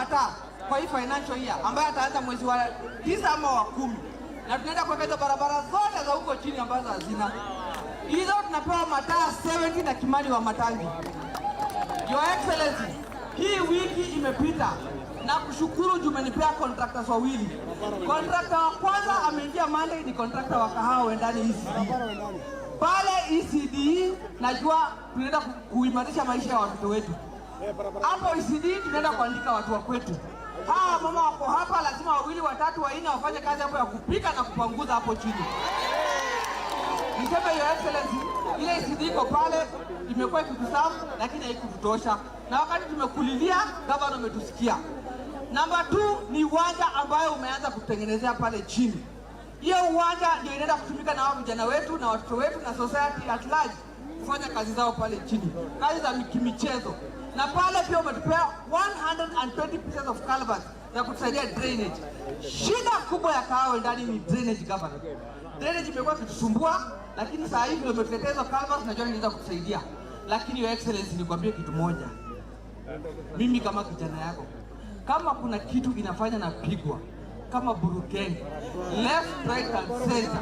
mataa kwa hii financial year ambayo ataanza mwezi wa 9 ama wa 10, na tunaenda kuweka hizo barabara zote za huko chini ambazo hazina hizo. Tunapewa mataa 70 na Kimani Wamatangi. Your Excellency, hii wiki imepita na kushukuru juu umenipea contractors wawili. Contractor wa kwanza ameingia Monday, ni contractor wa Kahawa Wendani ECD. Pale ECD najua tunaenda kuimarisha maisha ya watoto wetu. Hapo ECD tunaenda kuandika watu wa kwetu. Hawa mama wako hapa, lazima wawili, watatu, wanne wafanye kazi hapo ya kupika na kupanguza hapo chini. Niseme, Your Excellency, ile ECD iko pale imekuwa ikituserve lakini haikututosha, na wakati tumekulilia, gavana, umetusikia. Namba 2 ni uwanja ambayo umeanza kutengenezea pale chini. Hiyo uwanja ndio inaenda kutumika na hao vijana wetu na watoto wetu na society at large kufanya kazi zao pale chini, kazi za kimichezo. Na pale pia umetupea 120 pieces of culverts za kutusaidia drainage. Shida kubwa ya Kahawa Wendani ni drainage, governor. Drainage imekuwa ikitusumbua, lakini saa hivi ndio umetuletea hizo culverts, najua inaweza kutusaidia. Lakini, Your Excellency, nikwambie kitu moja, mimi kama kijana yako, kama kuna kitu inafanya napigwa kama burukenge left, right and center,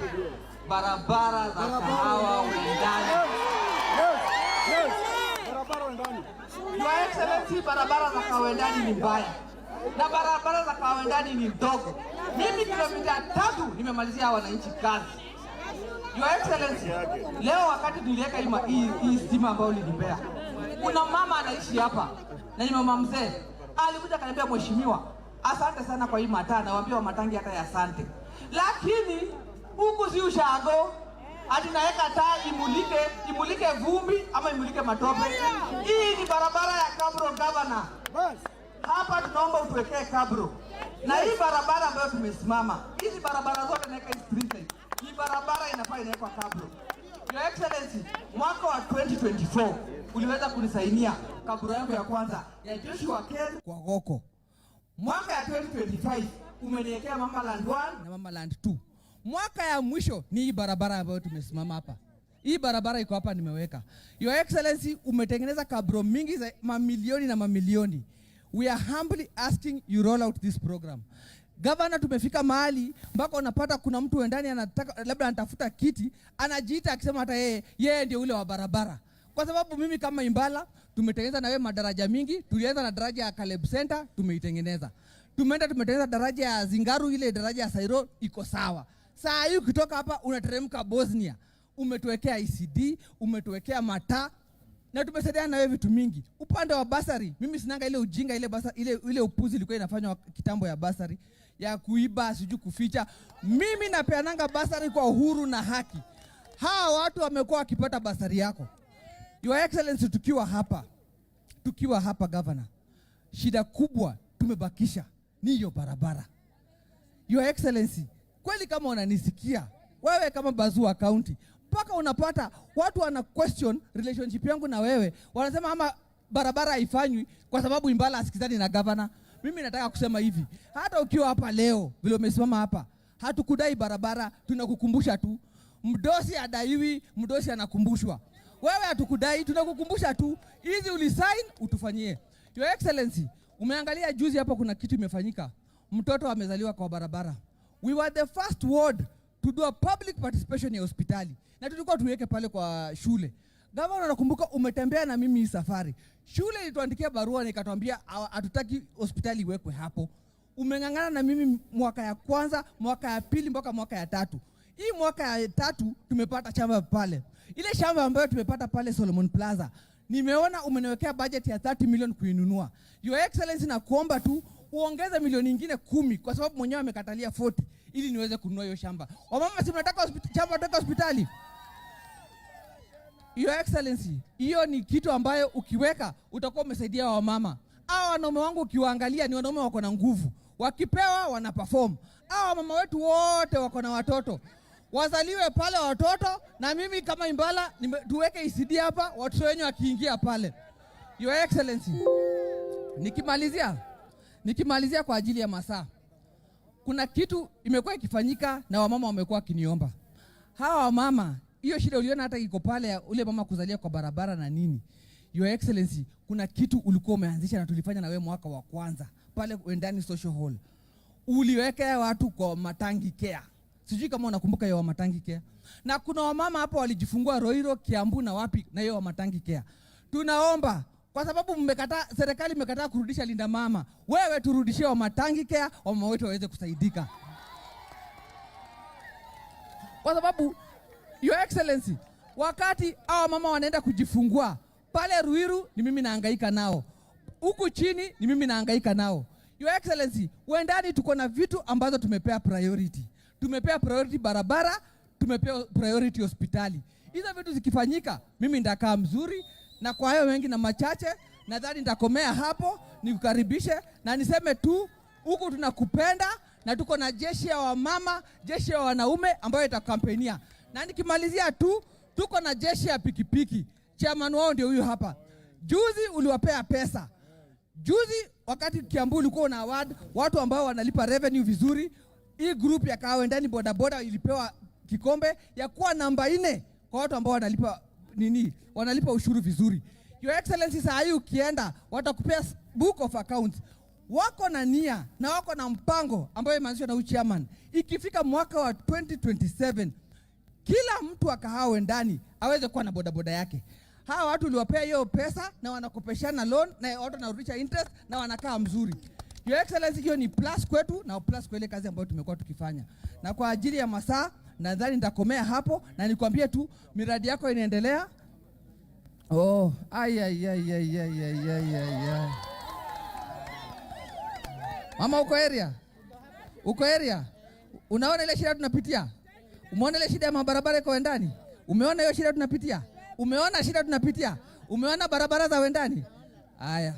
barabara za Kahawa Wendani. Yes. Barabara Wendani. Your Excellency, barabara za Kahawa Wendani ni mbaya na barabara za Kahawa Wendani ni ndogo. Mimi kilomita 3 nimemalizia wananchi kazi. Your Excellency, leo wakati tuliweka hii stima ambayo ulinipea, kuna mama anaishi hapa na ni mama mzee, alikuja akaniambia, "Mheshimiwa, asante sana kwa hii mataa," nawaambia Wamatangi hata ya asante, lakini huku si ushago ati naweka taa imulike imulike vumbi ama imulike matope. Hii ni barabara ya cabro, governor. Bas. Hapa tunaomba utuwekee cabro, na hii barabara ambayo tumesimama, hizi barabara zote naweka hii street light, hii barabara inafaa inawekwa cabro. Your Excellency, mwaka wa 2024 uliweza kunisainia cabro yangu ya kwanza ya Joshua Ken kwa Goko. Mwaka ya 2025 umeniwekea Mama Land 1 na Mama Land 2. Mwaka ya mwisho ni hii barabara ambayo tumesimama hapa. Hii barabara iko hapa nimeweka. Your Excellency, umetengeneza cabro mingi za mamilioni na mamilioni. We are humbly asking you roll out this program. Governor, tumefika mahali mpaka unapata kuna mtu wendani anataka labda anatafuta kiti, anajiita akisema hata yeye ndio ule wa barabara. Kwa sababu mimi kama Imbala tumetengeneza na wewe madaraja mingi, tulianza na daraja ya Caleb Center tumeitengeneza. Tumeenda tumetengeneza daraja ya Zingaru, ile daraja ya Sairo iko sawa. Saa hii ukitoka hapa unateremka Bosnia, umetuwekea ECD, umetuwekea mataa na tumesaidiana na wewe vitu mingi. Upande wa bursary, mimi sinanga ile ujinga ile bursary, ile upuzi ilikuwa inafanywa kitambo ya bursary ya kuiba sijui kuficha. Mimi napeananga bursary kwa uhuru na haki. Hawa watu wamekuwa wakipata bursary yako. Your Excellency, tukiwa hapa governor, shida kubwa tumebakisha ni hiyo barabara. Your Excellency, kweli kama unanisikia wewe kama Bazu wa county, mpaka unapata watu wana question relationship yangu na wewe, wanasema ama barabara haifanywi kwa sababu Imbala asikizani na governor. Mimi nataka kusema hivi, hata ukiwa hapa leo vile umesimama hapa, hatukudai barabara, tunakukumbusha tu. Mdosi adaiwi, mdosi anakumbushwa. Wewe hatukudai, tunakukumbusha tu, hizi ulisign utufanyie. Your Excellency, umeangalia juzi hapo kuna kitu imefanyika, mtoto amezaliwa kwa barabara. We were the first ward to do a public participation ya hospitali na tulikuwa tuweke pale kwa shule. Gavana, nakumbuka umetembea na mimi hii safari. Shule ilituandikia barua na ikatuambia hatutaki hospitali iwekwe hapo. Umeng'ang'ana na mimi mwaka ya kwanza, mwaka ya pili mpaka mwaka ya tatu. Hii mwaka ya tatu tumepata shamba pale. Ile shamba ambayo tumepata pale Solomon Plaza, nimeona umeniwekea budget ya 30 million kuinunua. Your Excellency, nakuomba tu uongeze milioni nyingine 10 kwa sababu mwenyewe amekatalia 40 ili niweze kununua hiyo shamba. Wamama, si mnataka shamba toka hospitali? Your Excellency, hiyo ni kitu ambayo ukiweka utakuwa umesaidia wamama. Hawa wanaume wangu ukiwaangalia ni wanaume wako na nguvu, wakipewa wana perform. Hawa mama wetu wote wako na watoto, wazaliwe pale watoto, na mimi kama Imbala tuweke ECD hapa, watoto wenyu wakiingia pale. Your Excellency, nikimalizia kwa ajili ya masaa, kuna kitu imekuwa ikifanyika na wamama wamekuwa wakiniomba. Hawa wamama, hiyo shida uliona hata iko pale ya ule mama kuzalia kwa barabara na nini. Your Excellency, kuna kitu ulikuwa umeanzisha na tulifanya na wewe mwaka wa kwanza pale Wendani Social Hall uliwekea watu kwa Matangi Care. Sijui kama unakumbuka hiyo Matangi Care. Na kuna wamama hapo walijifungua Roiro, Kiambu na wapi na hiyo Matangi Care. Tunaomba kwa sababu mmekataa, serikali imekataa kurudisha Linda Mama, wewe turudishie wa Matangi Care, wamama wetu waweze kusaidika, kwa sababu, Your Excellency, wakati hawa mama wanaenda kujifungua pale Ruiru ni mimi nahangaika nao, huku chini ni mimi nahangaika nao. Your Excellency, Wendani tuko na vitu ambazo tumepea priority. Tumepea priority barabara, tumepea priority hospitali. Hizo vitu zikifanyika, mimi nitakaa mzuri, na kwa hayo mengi na machache, nadhani nitakomea hapo, nikukaribishe na niseme tu huku tunakupenda na tuko na jeshi ya wamama, jeshi ya wanaume ambayo itakampenia. Na nikimalizia tu, tuko na jeshi ya pikipiki. Chairman wao ndio huyu hapa. Juzi uliwapea pesa. Juzi wakati Kiambu ulikuwa una award watu ambao wanalipa revenue vizuri, hii group ya Kahawa Wendani bodaboda ilipewa kikombe ya kuwa namba 4 kwa watu ambao wanalipa nini, wanalipa ushuru vizuri. Your Excellency, saa hii ukienda watakupea book of accounts. Wako na nia na wako na mpango ambayo imeanzishwa na huyu chairman. Ikifika mwaka wa 2027 kila mtu wa Kahawa Wendani aweze kuwa na bodaboda yake. Hawa watu uliwapea hiyo pesa na wanakopeshana loan na watu wanarudisha interest na wanakaa mzuri. Your Excellency, hiyo ni plus kwetu na plus kwa ile kazi ambayo tumekuwa tukifanya. Na kwa ajili ya masaa nadhani nitakomea hapo na nikwambie tu miradi yako inaendelea. Oh, ai ai ai ai ai ai ai ai ai. Mama, uko area? Uko area? Unaona ile shida tunapitia? Umeona ile shida ya mabarabara iko Wendani? Umeona hiyo shida tunapitia? Umeona shida tunapitia? Umeona barabara za Wendani? Haya.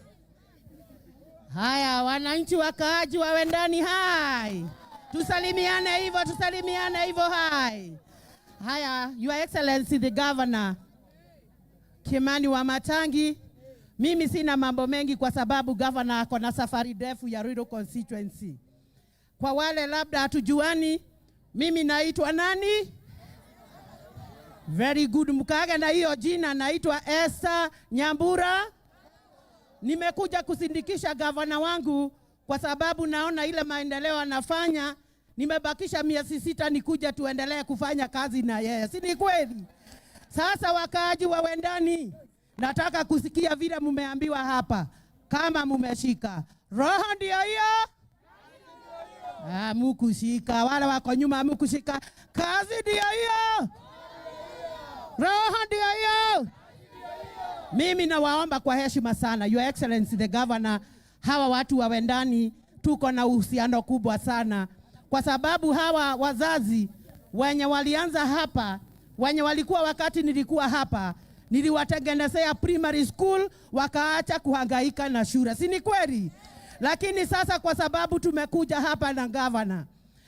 Haya, wananchi wakaaji wa Wendani, hai, tusalimiane hivyo, tusalimiane hivyo, hai. Haya, Your Excellency the Governor Kimani Wamatangi, mimi sina mambo mengi kwa sababu governor ako na safari ndefu ya Ruiru constituency. Kwa wale labda hatujuani, mimi naitwa nani? Very good, mkaage na hiyo jina, naitwa Esther Nyambura. Nimekuja kusindikisha gavana wangu kwa sababu naona ile maendeleo anafanya. Nimebakisha miezi 6 nikuja tuendelee kufanya kazi na yeye, si ni kweli? Sasa wakaaji wa Wendani, nataka kusikia vile mumeambiwa hapa, kama mumeshika roho ndio hiyo. Ah, mukushika wale wako nyuma, mukushika kazi ndio hiyo, roho ndio hiyo. Mimi nawaomba kwa heshima sana, Your Excellency the Governor, hawa watu wa Wendani tuko na uhusiano kubwa sana, kwa sababu hawa wazazi wenye walianza hapa, wenye walikuwa wakati nilikuwa hapa, niliwatengenezea primary school, wakaacha kuhangaika na shule, si ni kweli? Lakini sasa kwa sababu tumekuja hapa na governor,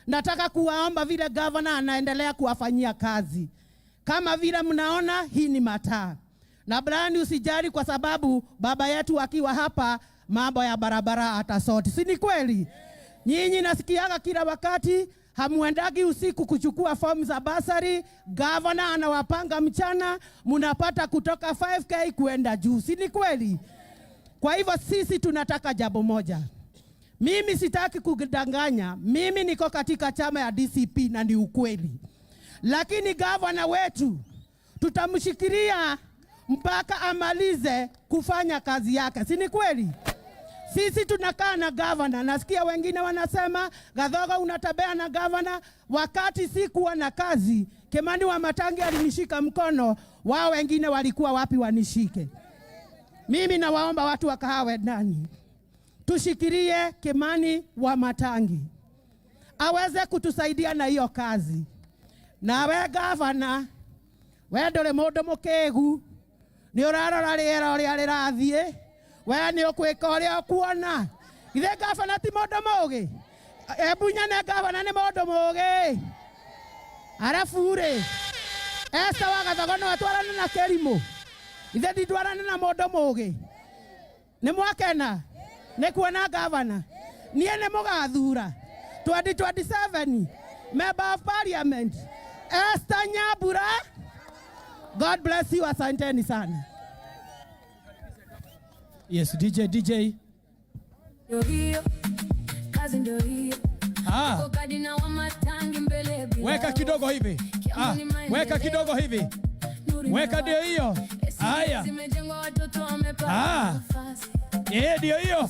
nataka kuwaomba vile governor anaendelea kuwafanyia kazi, kama vile mnaona hii ni mataa na Brian, usijali kwa sababu baba yetu akiwa hapa mambo ya barabara atasort, si ni kweli? Nyinyi nasikiaga kila wakati hamuendagi usiku kuchukua fomu za bursary, governor anawapanga mchana, munapata kutoka 5K kuenda juu, si ni kweli? Kwa hivyo sisi tunataka jambo moja. Mimi sitaki kudanganya, mimi niko katika chama ya DCP na ni ukweli, lakini gavana wetu tutamshikilia mpaka amalize kufanya kazi yake, si ni kweli? Sisi tunakaa na gavana. Nasikia wengine wanasema, "Gathogo, unatembea na gavana." Wakati sikuwa na kazi, Kimani Wamatangi alinishika mkono, wao wengine walikuwa wapi wanishike? Mimi nawaomba watu wa Kahawa Wendani, tushikilie Kimani Wamatangi aweze kutusaidia na hiyo kazi. Nawe gavana, we ndũrĩ mũndũ mũkĩgu, nĩ ũrarora rĩera ũrĩa rĩrathiĩ, we nĩ ũkwĩka ũrĩa ũkuona. Githĩ gavana ti mũndũ mũgĩ? Ebu nyone gavana nĩ mũndũ mũgĩ. Arabu rĩ, Esther wa Gathogo no atwarane na kĩrimũ? Ithe nditwarane na mũndũ mũgĩ. Nĩ mwakena nĩ kuona gavana? Niĩ nĩ mũgathura 2027 Member of Parliament Esther Nyambura. God bless you, asanteni sana. Yes, DJ, DJ. Yo hiyo. Ah. Weka kidogo hivi. Ah, weka kidogo hivi. Weka ndio hiyo. Haya. Ah. Eh, ndio hiyo.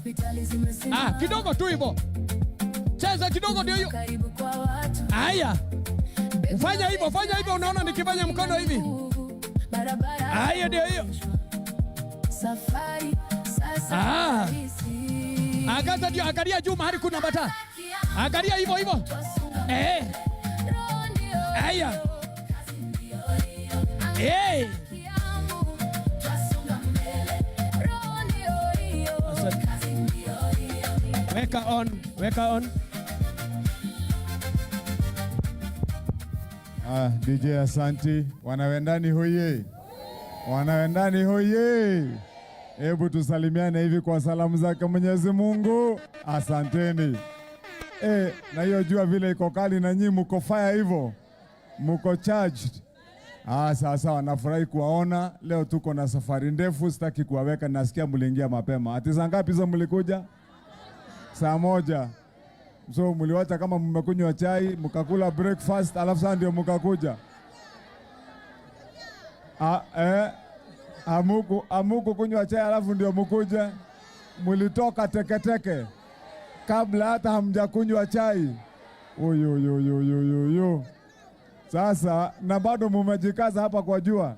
Ah, kidogo tu hivyo. Cheza kidogo ndio hiyo. Haya. Fanya hivyo, fanya hivyo, unaona nikifanya mkono hivi. Haya ndio hiyo. Ah. Angaza ndio, angalia juu mahali kuna mataa. Angalia hivyo hivyo. Eh. Haya. Eh. Asante. Weka on, weka on. Ah, DJ asanti. Wanawendani hoye! Wanawendani hoye! Hebu tusalimiane hivi kwa salamu zake Mwenyezi Mungu. Asanteni. E, na hiyo jua vile iko kali na nyinyi mko fire hivyo, mko charged. Ah, sawa sawa, nafurahi kuwaona leo. Tuko na safari ndefu, sitaki kuwaweka, nasikia mliingia mapema. Ati saa ngapi hizo mlikuja? Saa 1. So mliwacha kama mmekunywa chai mkakula breakfast, alafu sasa ndio mkakuja. Ah, eh, amuku kunywa chai alafu ndio mkuje. Mlitoka teketeke kabla hata hamjakunywa chai. Uyuyuyuyuyu. Sasa na bado mumejikaza hapa kwa jua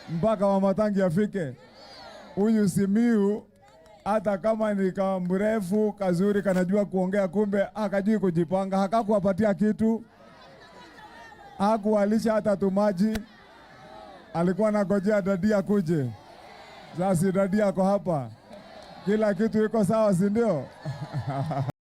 mpaka Wamatangi afike. Huyu Simiu hata kama ni kamrefu kazuri kanajua kuongea, kumbe akajui kujipanga, hakakuwapatia kitu, hakuwalisha hata tumaji. Alikuwa anagojea daddy akuje. Sasa daddy ako hapa, kila kitu iko sawa, si ndio?